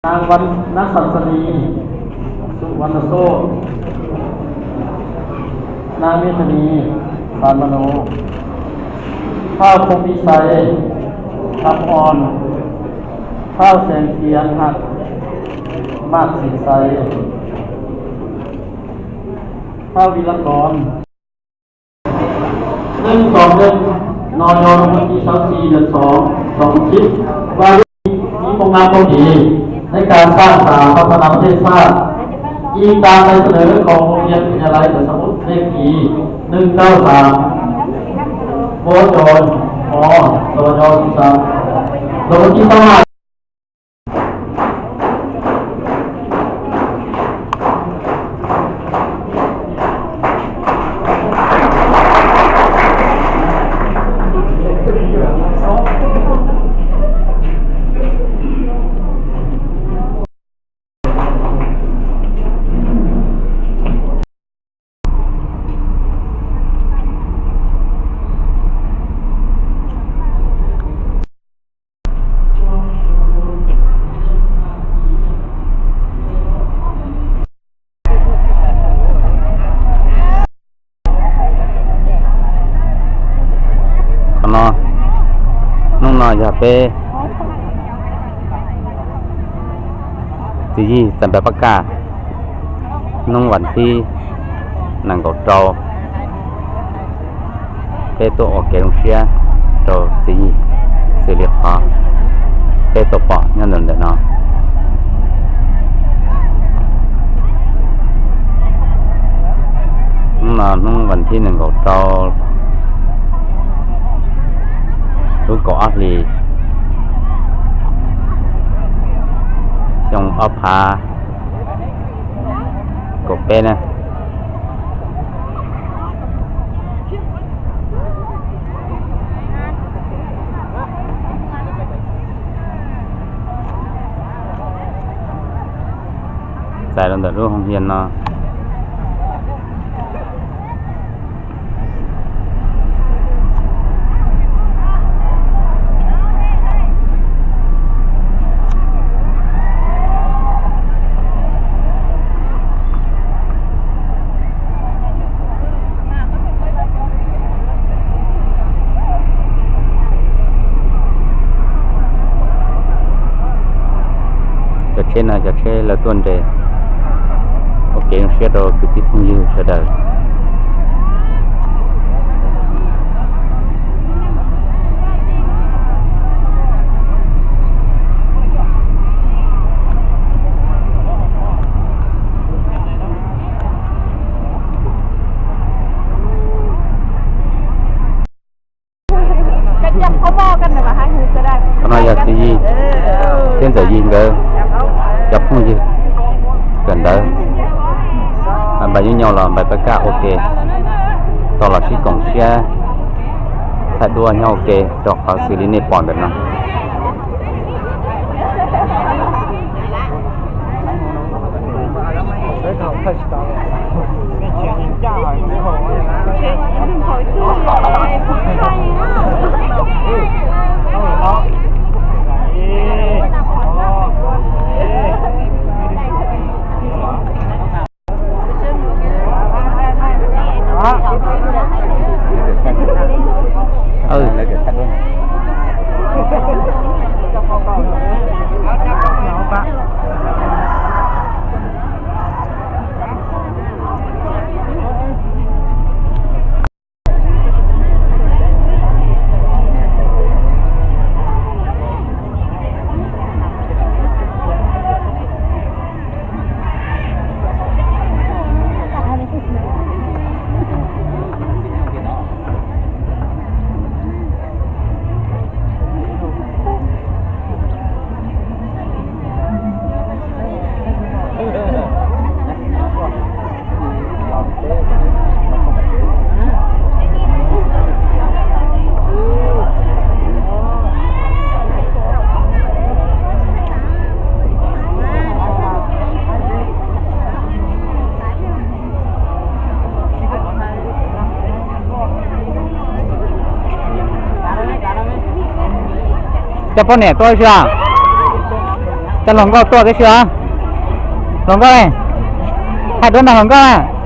นางวัน นางสันสนี สุวรรณโชติ นางเมธานี สารมโน ข้าวพงษ์พิชัย คำอ่อน ข้าวแสงเทียน หัก มากสินชัย ข้าววีรกร หนึ่งสองหนึ่ง นย ลงวันที่สามสิบสี่ เดือนสอง สองพันสิบ ว่าด้วย มีองค์การเกาหลี ในการสร้างสถาบันพัฒนาประเทศชาติ อิงตามใบเสนอของโรงเรียนวิทยาลัยสวนสนุก เลขที่ หนึ่งเก้าสาม บจ ม สย สิบสาม ลงวันที่เก้า Qhov no, hnub no yog peb txiv yig txais npawg Paj Kaj, hnub vas thib nees nkaum rau, peb tuaj ua kev zoo siab rau txiv yig xws li qhov peb tau pom nyob ntawm ntawm no. Hnub no hnub vas thib nees nkaum rau lub kaum ob hlis xyoo ob phav kaum peb na. Txais los ntawm lub hoo hias no. Cov tsheb no cov tsheb lawv tuaj nres ua kev zoo siab rau kwv tij phooj ywg sawv daws. Qhov no yog txiv yig thiab ntxawm yig nkawd cov phooj ywg kawm ntawv, npaj yub nyaug los npaj pab kaj ua ke, tau los sib koom siab thaij duab nyob ua ke rau qhov xws li nej pom ntawm no. Cov poj niam tuaj ua si os? Hluas nkauj tuaj kiag si os. Hluas nkauj, hais dua nrog hluas nkauj.